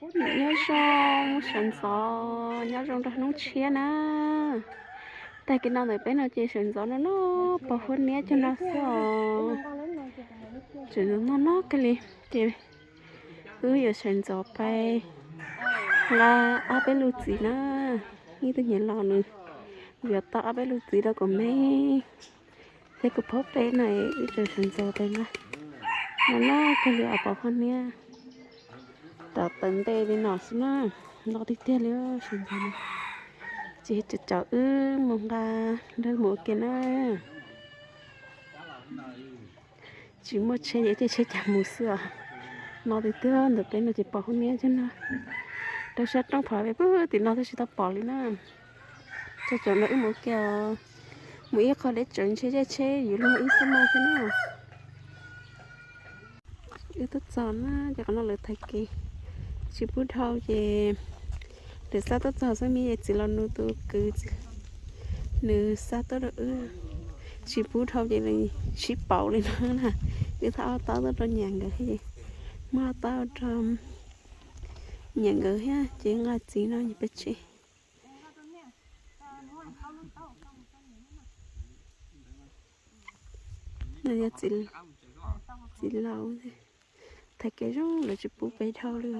Nyob zoo sawv ntxov, nyob zoo rau hnub tshiab na. Tag kis no ntawm peb no ces sawv ntxov no no pos huab niab cog no xwb os. Sawv ntxov no no kawg li ces wb yuav sawv ntxov pais nqa ob peb lub txiv na. Ib tug niam laus nws yuav tau ob peb lub txiv rau kuv me thiab kuv phob peb na, wb tseem sawv ntxov pais nqa. No no kawg li os pos huab niab. Rov tawm ntej li no xwb na, no tiag tiag li sawv ntxov no. Ces cov cov wb mus nqa nrog mus ua ke na. Tsis muaj tsheb ces caij tsheb cas mus xwb os. No tiag tiag ntawm peb no ces pos huab niab cog no. Rau sab roob phov peb pw tim no twb tsis tau pom li na. Cov cov no wb mus ua ke os. Mus ib qho deb tsawv ntshe caij tsheb yuav luag ib xuab moos xwb na. Wb tuaj txog na ces qhov no lawv thaiv kev tsis pub dhau ces lawv xa tuaj txog xwb, me yawm txiv los nws tus kwv nws xa tuaj rau wb tsis pub dhau ces sib pauv li no na. Wb thauj ob taub tuaj rau niam nkawd thiab ces muab ob taub rau niam nkawd thiab ces nqa txiv no peb tsev. No yog txiv laus, thaiv kev zoo lawv tsis pub peb dhau li.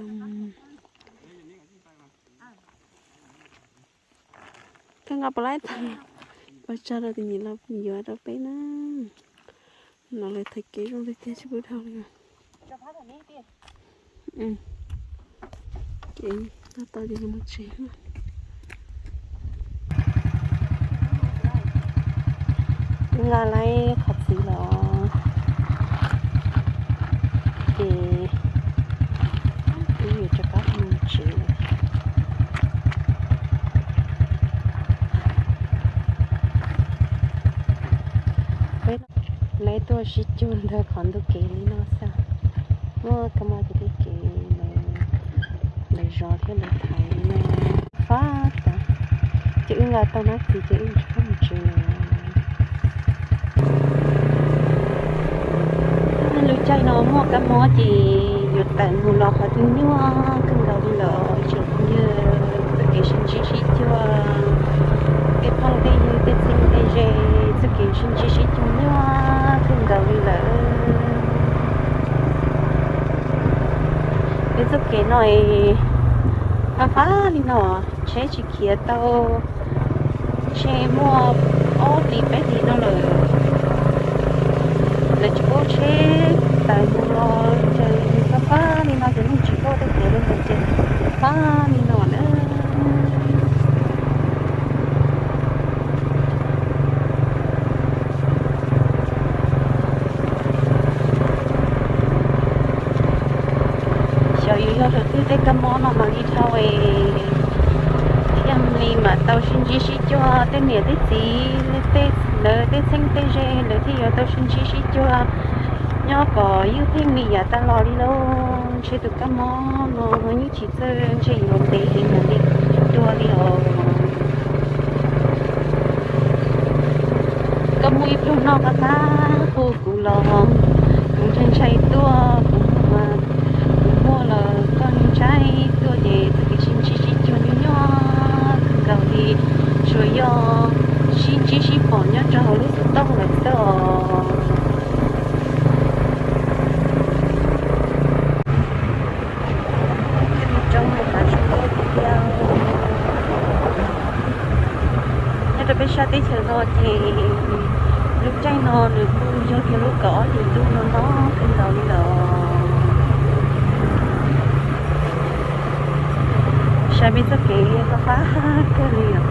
Koj nqa puas laib tag, puas tsa rau tus niam laus yuav rau peb na. No lawv thaiv kev zoo tiag tiag tsis pub dhau li. Ces tau tau ces mus tsev. Wb nqa laib qhov txiv los ces wb yuav rov qab mus tsev. Peb laib tuaj sib cuag ntawm qhov ntug kev li no xwb. Muaj kab mob ces tej kev lawv zov thiab lawv thaiv li no fab tas. Ces wb nqa tau nab txiv ces wb rov qab mus tsev lawm. Lub caij no muaj kab mob ces yuav tawm mus los qhov twg nyuaj kawg nkaus li lawm tsoom phooj ywg. Txoj kev sib ntsib sib cuag, tej phooj tej ywg tej txheeb tej ze, txoj kev sib ntsib sib cuag nyuaj kawg nkaus li lawm. Peb txoj kev no fab fab li no, tsheb tsis khiav tau, ntshe muaj ob hlis peb hlis no lawm. Lawv tsis pub tsheb tawm mus los ces fab fab li no ces yeej tsis tuaj tej kev li ntawd ces fab li no na. Xyov yuav yog thaum twg tej kab mob no mam li dhau thiaj li mam tau sib ntsib sib cuag tej niam tej txiv, tej lawv tej txheeb tej ze lawv thiaj yuav tau sib ntsib sib cuag. Nyob kom ywj pheej nim yav tas los li lauj, ntshe tus kab mob no yeej tsis txawj, ntshe yuav ntev heev mam li dua li os. Koj muaj ib pluag noj qab qab hu kuv los, kuv ntshai ntshai tuaj, kuv muaj, kuv muaj los koj ntshai tuaj ces txoj kev sib ntsib sib cuag nyuaj nyuaj kawg nkaus li, tsuas yog sib ntsib sib pom nyob rau hauv lub xov tooj lawm xwb os. Nyob rau peb sab teb chaws no ces lub caij no nws kuj yog tias lub kaum ob hlis ntuj no no kawg nkaus li lawm. Saib peb txoj kev fab fab kawg li os.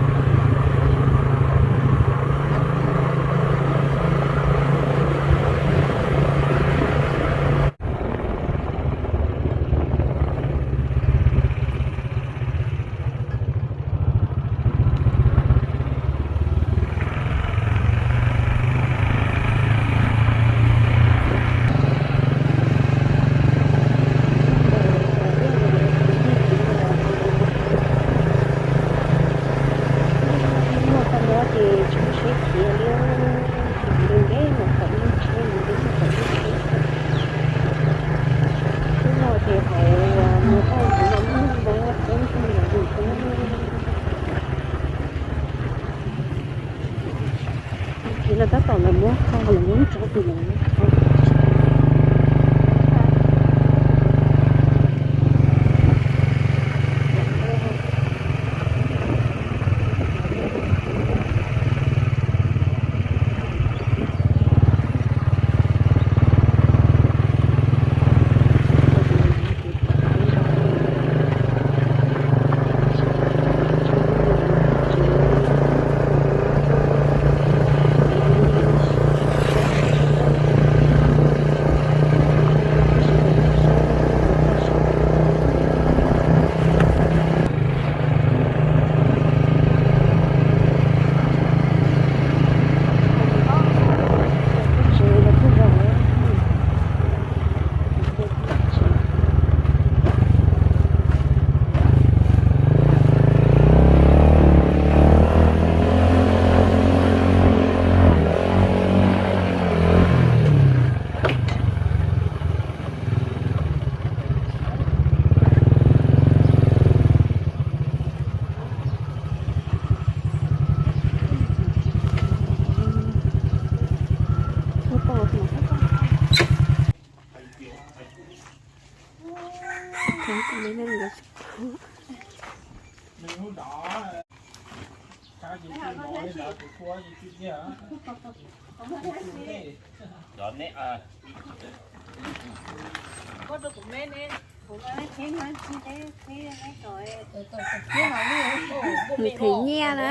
Nws them nyiaj na.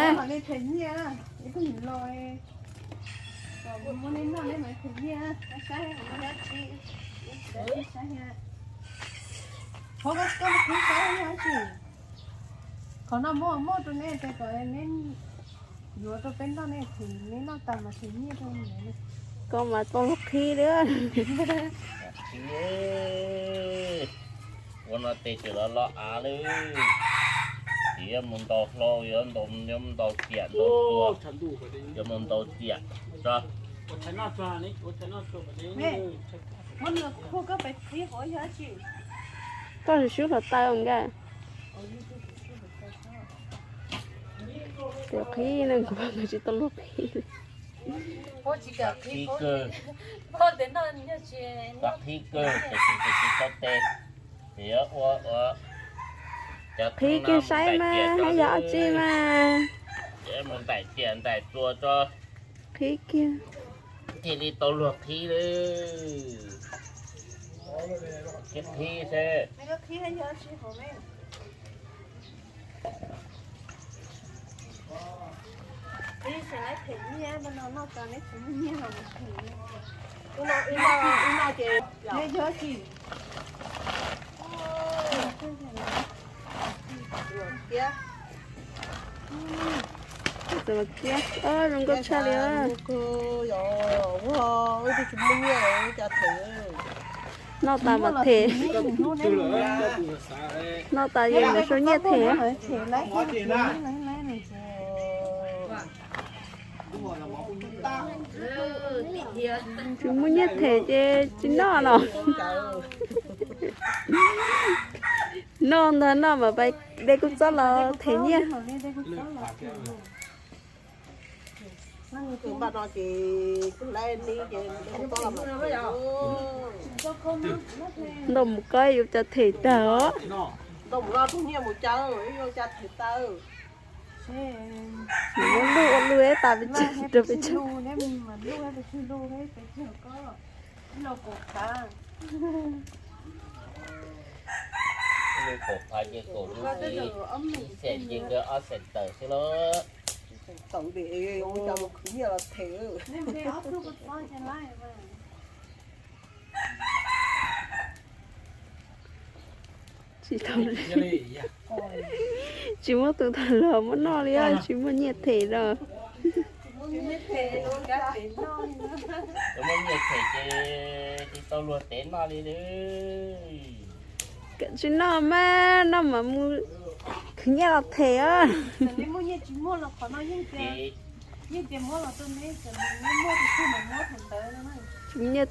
Qhov no muaj muaj rau nej tes kom neb yuav rau peb noj, nej them, neb noj tas mas them nyiaj rau. Koj mas tau luag qhib li. Ua no tes tseem los los av lawm. Tsis yuav mus ntaus hlau, yuav ntaus, yuav mus ntaus tiam ntaus tua, yuav mus ntaus tiam tso. Koj sim sub hluav taws nkaj. Tes qhib ne, kuv pom nkawd tsis tau luag qhib. Qhib kawg, qhib kawg, tes tsis tau tes, tes yuav ua, ua, qhib kiag saib mas haj yam dab tsi mas. Mus ntaus tiam ntaus tua tso. Qhib kiag. Cia li tau luag qhib lawm. Qhib seb. Zoo nkauj tshaj li. Noj tas mas them. Noj tas yog mus sau nyiaj them. Tsis muaj nyiaj them ces tsis noj no. Noj ntag, noj mas pais de kua txob los them nyiaj. Ntau mus koj yuav cas them tag os. Muab luj ua luj tas pes tsawg rau pes tsawg. Kaum phav ces kaum lub xis, ib xees ces nkawd ob xees tawm xwb lauj. Tsis tau, tsis muaj tus tham los muab noj li, tsis muaj nyiaj them los. Muaj nyiaj them ces tsis tau luag tev noj li. Tsis noj mas noj mas mus khwv nyiaj los them os. Tsis muaj nyiaj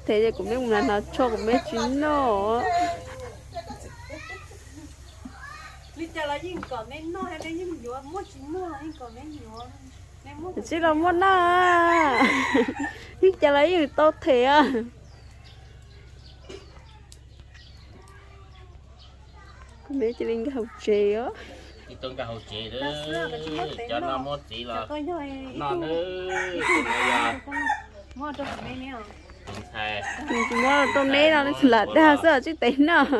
them ces kuv meb mus na no tsho kuv meb tsis noj. Li cas los yeej kom neb noj, neb yeej yuav, muaj tsis muaj los yeej kom neb yuav. Tsis los muab noj, cas los yeej tau them os. Kuv me cia li nkag hauv tsev os. Nws tsis muab rau neb no, nws lam dag xwb tsis tes noj.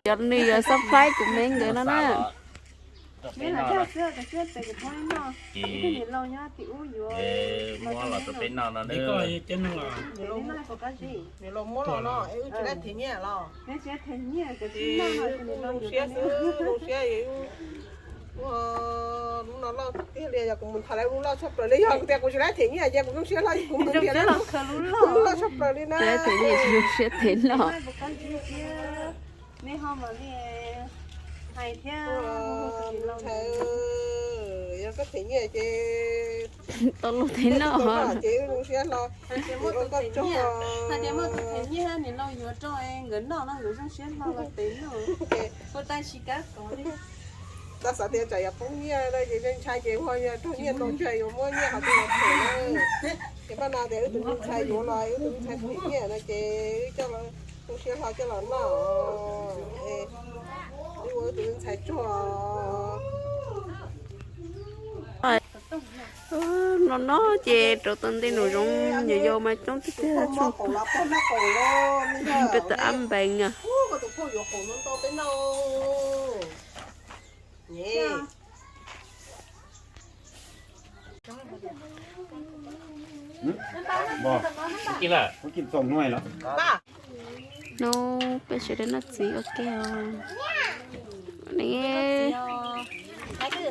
Cov nws yuav surprise kuv me nkawd no na. Muab los rau peb noj no. Lub no loj tiag li, yog kuv mus tham lawv lub loj tshaj plaws li, yog kuv tias kuv tsis laib them nyiaj ces kuv zoo siab hlo, kuv mus ntiav lub loj tshaj plaws li na. Siab them no. Nej ho mam li hais thiab. Yog koj them nyiaj ces tau luag them noj ces zoo siab hlo. Hais tias muaj tus them nyiaj, hais tias muaj tus them nyiaj niam laus yuav rau nkawd noj no nkawd zoo siab hlo los them noj. Ua tais tsis kab kov li. Tab xav tias tsam yog poob nyiaj no ces ntshai ces ua yog raug nyiaj ntau tsawg yuav muab nyiaj qhov twg los them na. Ces paj no tias wb tus me ntxhais yuav los wb tus me ntxhais them nyiaj no ces wb coj los, zoo siab hlo coj los noj. Wb ua wb tus me ntxhais tsuag. No no ces rau tau ntej nus zoov nyuam yaus mas coob tiag tiag, peb tus ab npees. Hnub peb sawv daws noj txiv ua ke os.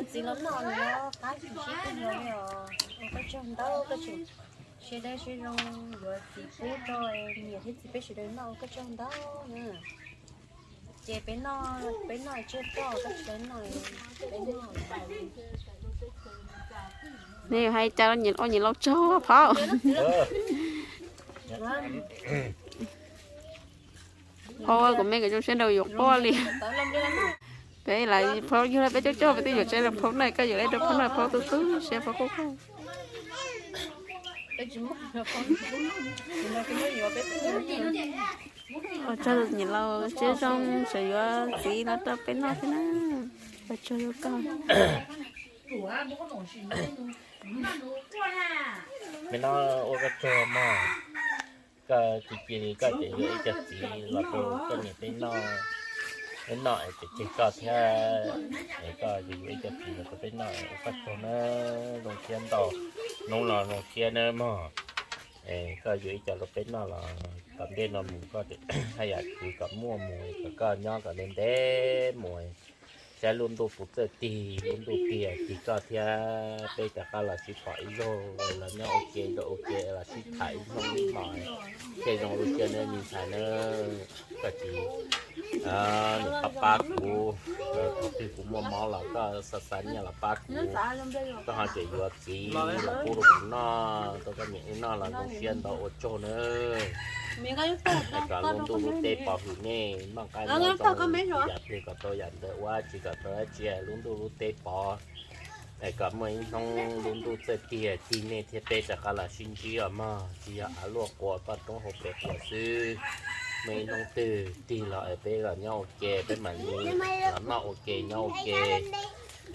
Txiv los noj nws qab tsis sib twg los li os. Ua koj tsaug ntau, koj tseem siab dawb siab zoo yuav txiv pub rau niam thiab txiv peb sawv daws noj, ua koj tsaug ntau na. Ces peb noj, peb noj tseg koj, koj tsis tau noj, peb noj. Neb yuav hais cas los nyias ua nyias laus tsaug phauj. Phauj, kuv me kuv zoo siab rau yuav quaj li. Peb lam phauj yug los peb coob coob peb twb yuav tsis rau phauj na, koj yuav li rau phauj na, phauj tu tu siab phauj quaj quaj. Ua tsaug niam laus siab zoo tseem yuav txiv los rau peb noj thiab na. Ua tsaug rau koj. Me no ua koj tsaug mog. Koj cia cia li koj ces yuav ib co txiv los rau koj niam peb noj, peb noj es tseg koj thiab. Es koj yuav ib co txiv los rau peb noj, ua koj tsaug na, zoo siab ntau, hnub no zoo siab nawb mog. Es koj yuav ib co rau peb noj los tom ntej no mus koj haj yam khwv kom muaj mus kom koj nyob kom ntev ntev mus. Saib lub ntuj puv txawj tig, lub ntuj tig tig koj thiab peb rov qab los sib pom ib zaug, los nyob ua ke nrog ua ke los sib tham ib hnub ib hmos. Thiaj zoo lub siab nawb me ntxhais nawb. Koj tsis, nws pab pab kuv, thaum twg kuv muaj mob los koj xa xa nyiaj los pab kuv. Koj ho tseem yuav txiv los pub rau kuv noj, rau koj niam wb noj los zoo siab ntau, ua tsaug nawb. Kom lub ntuj lub teb pov hwm nej noj qab nyob zoo, yam twg kom tau yam ntawd ua, tsis kom tau dab tsi, lub ntuj lub teb pov. Es kom muaj ib hnub lub ntuj txawj tig tig nej thiab peb rov qab los sib ntsib os mog, tsis yog av luaj quas toj roob hauv pes quas xwb. Muaj ib hnub twg tig los es peb los nyob ua ke, peb mam li los noj ua ke nyob ua ke.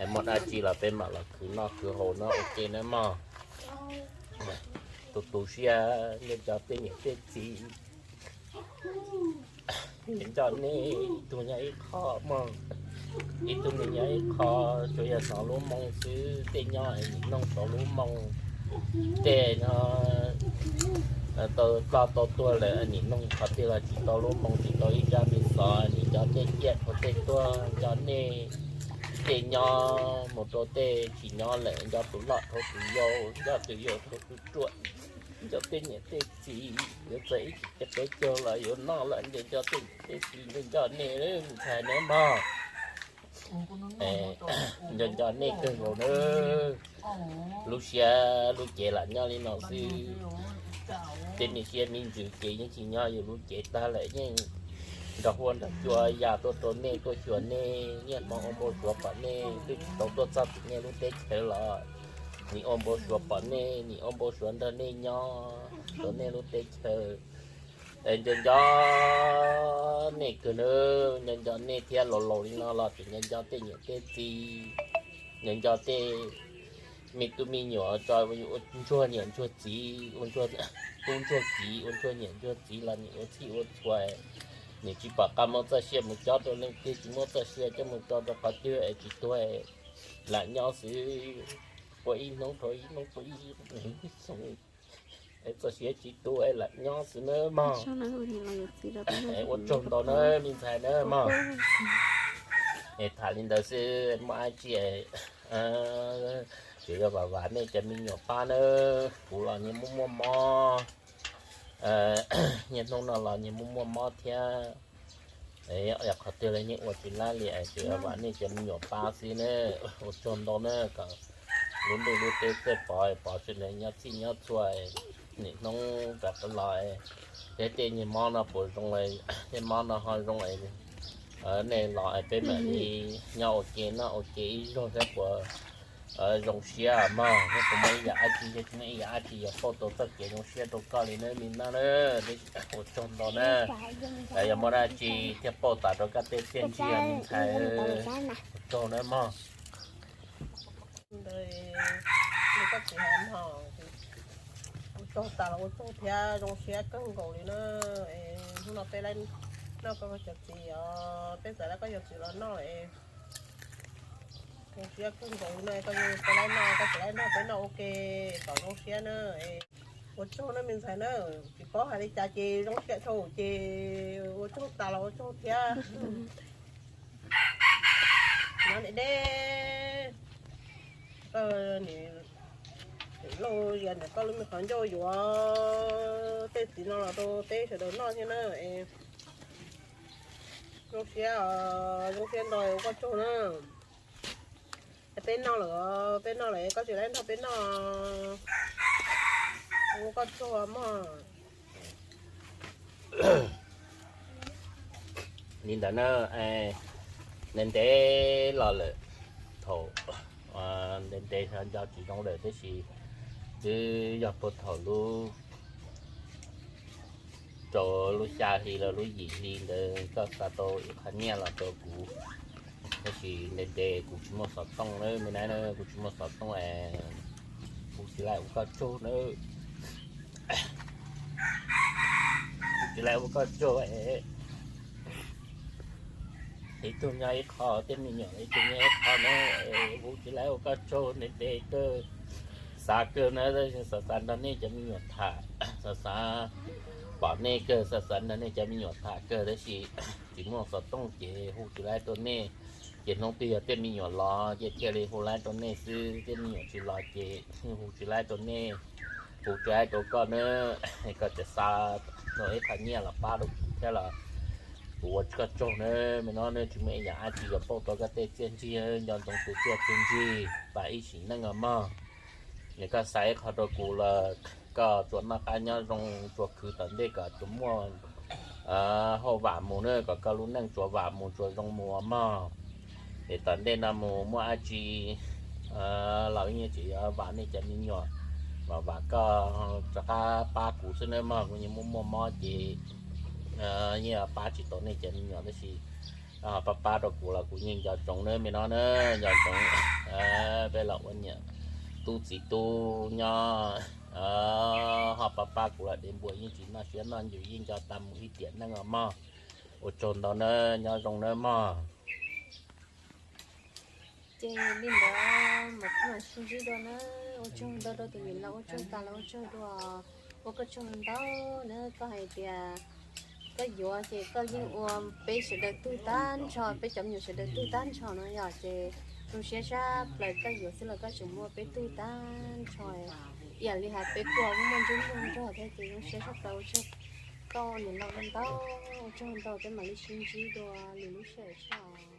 Es muaj dab tsi los peb mam los khwv noj khwv haus nyob ua ke nawb mog. Tu tu siab nco nco tej niam tej txiv. Nco nej ib tug nyob ib qho mog, ib tug nws nyob ib qho, tsuas yog hnov lub moo xwb, tej nyob es nim noog tau lub moo, tej nyob tau ploj tau tuag lawm nim noog qhov twg los tsis tau lub moo, tsis tau ib zaj me xov, nim nco tej ciaj rau tej tuag, nco nej tej nyob mus rau tej tsis nyob lawm, nco tus loj rau tus yau, nco tus yau rau tus ruam, nco tej niam tej txiv, yuav txog ib chim peb caug los yuav noj lawm, nco nco tej niam tej txiv, nco nco nej ntxhais nawb mog. Nco nco nej kawg nkaus nawb. Lub siab lub cev lam nyob li no xwb. Tej me siab me ntsws ces yeej tsis nyob yus lub cev tag lawm yeej nrog huab nrog cua ya tuaj rau nej, tuaj xyuas nej, niaj hmo ua npau suav pom nej, twb tsis tau tuaj txog tim nej lub teb chaws los nim ua npau suav pom nej, nim ua npau suav nrog nej nyob rau nej lub teb chaws. Es nco nco nej kawg nawb, nco nco nej thiab, laus laus li no los tseem nco nco tej niam tej txiv, nco nco tej me tub me nyuam tso ua ntsuag niam ntsuag txiv, ua ntsuag tub ntsuag kiv, ua ntsuag niam ntsuag txiv los nim ua txhij ua txhua, nim tsis pom qab muab txoj sia mus cob rau leej twg, tsis muab txoj sia coj mus tso rau qhov twg es tsis tuag, lam nyob xwb, ua ib hnub dhau ib hnub, ua ib xyoo es txoj sia tsis tu es lam nyob xwb nawb mog. Ua tsaug ntau nawb me ntxhais nawb mog. Es tham li ntawd xwb, muaj dab tsi tsuas yog vam vam nej cov me nyuam pab nawb. Kuv los nyias muaj muaj mob, niaj hnub no los nyias muaj muaj mob thiab. Yog qhov twg los yeej ua tsis laib li es tsuas yog vam nej cov me nyuam pab xwb nawb. Ua tsaug ntau nawb, kom lub ntuj lub teb txawj pov, pov sawv daws nyob txhij nyob txhua, nim hnub rov qab los, tej tej niag mob no puas zoo, tej mob no ho zoo, nej los peb mam li nyob ua ke noj ua ke ib zaug thiab puas zoo siab mog. Thiab puas muaj ib yam dab tsi, tsis muaj ib yam dab tsi yuav pauj tau txoj kev zoo siab rau koj li nawb me nab nawb. Ua tsaug ntau nawb. Yog muaj dab tsi thiaj pauj tas rau koj tej txiaj ntsig me ntxhais. Ua tsaug nawb mog. Ntawd, koj txiv hais mog, ua tsaug tas los ua tsaug thiab, zoo siab kawg nkaus li na. Es hnub no peb noj koj cov txiv os, peb txawm lawv koj cov txiv los noj es zoo siab kawg nkaus li na. Koj peb lawv noj, koj txawm lawv noj peb noj ua ke kom zoo siab na. Ua tsaug na me ntxhais na, tsis paub hais li cas ces zoo siab dhau ces ua tsaug tas los ua tsaug thiab. Nyob deb deb, koj niam lauj, yog niam koj lub me qhov ncauj yuav tej txiv no los rau peb sawv daws noj thiab na. Zoo siab, zoo siab ntau ua koj tsaug na. Peb noj lawm, peb noj lawm koj tsis lawv nrog peb noj, ua koj tsaug mog. Li ntawd na, ntev ntev los lawm, thaum ntev ntev nco tsis zoo lawm tab sis twb yog puag thaum lub, rau lub xya hli los lub yim hli ntawd koj xa tau ib qho nyiaj los rau kuv, tab sis ntev ntev kuv tsis muaj xov tooj na me nab na, kuv tsis muaj xov tooj es kuv tsis lawv ua koj tsaug na. Kuv tsis lawv ua koj tsaug es ib tug nyob ib qho, tej me nyuam ib tug nyob ib qho na, kuv tsis lawv ua koj tsaug ntev ntev kawg. Xav kawg na, xav xav nrog nej cov me nyuam tham, xav xav pom nej kawg, xav xav nrog nej cov me nyuam tham kawg tab sis tsis muaj xov tooj ces hu tsis lawv rau nej. Ces hnub twg yog tej me nyuam los ces thiaj li hu lawv rau nej xwb, tej me nyuam tsis los ces hu tsis lawv rau nej. Hu tsis lawv rau koj na, koj tseem xa tau ib qho nyiaj los pab rau kuv thiab los kuv ua koj tsaug na. Me no ne tsis muaj ib yam dab tsi yuav pauj tau koj tej txiaj ntsig, nco ntsoov tus txiaj tus ntsig tas ib sim neej os mog. Nws koj xa ib qho rau kuv los koj tsuas noj qab nyob zoo, tsuas khwv tom ntej kom tsuas muaj hauj vam mus na, kom koj lub neej tsuas vam mus tsuas zoo mus mog. Es tom ntej no mus muaj dab tsi los yeej tseem yuav vam nej cov me nyuam, vam vam koj rov qab pab kuv xwb nawb mog. Kuv yeej muaj muaj mob ces yeej pab tsis tau nej cov me nyuam tab sis pab pab rau kuv los kuv yeej nco ntsoov na me no na, nco ntsoov peb los ua niam tub txiv tub nyob, ho pab pab kuv los dev npua yeej tsis noj siab noj ntsws, yeej nco tag mus ib tiam neej os mog. Ua tsaug ntau na, nyob zoo nawb mog. Ces li ntawd mas kuv mam sib ntsib dua na. Ua tsaug ntau rau tus niam laus, ua tsaug tas los ua tsaug dua, ua koj tsaug ntau na. Koj hais tias koj yuav ces koj yeej ua peb sawv daws tug tag nrho, peb cov me nyuam sawv daws tug tag nrho no yog ces zoo siab tshaj plaws, koj yuav xwb los koj tseem muaj peb tug tag nrho. Ib yam li hais peb kuj muaj ntsej muag nrog thiab ces zoo siab tshaj plaws, ua tsaug koj niam laus ntau, ua tsaug ntau, peb mam li sib ntsib dua lwm lub sij hawm tso.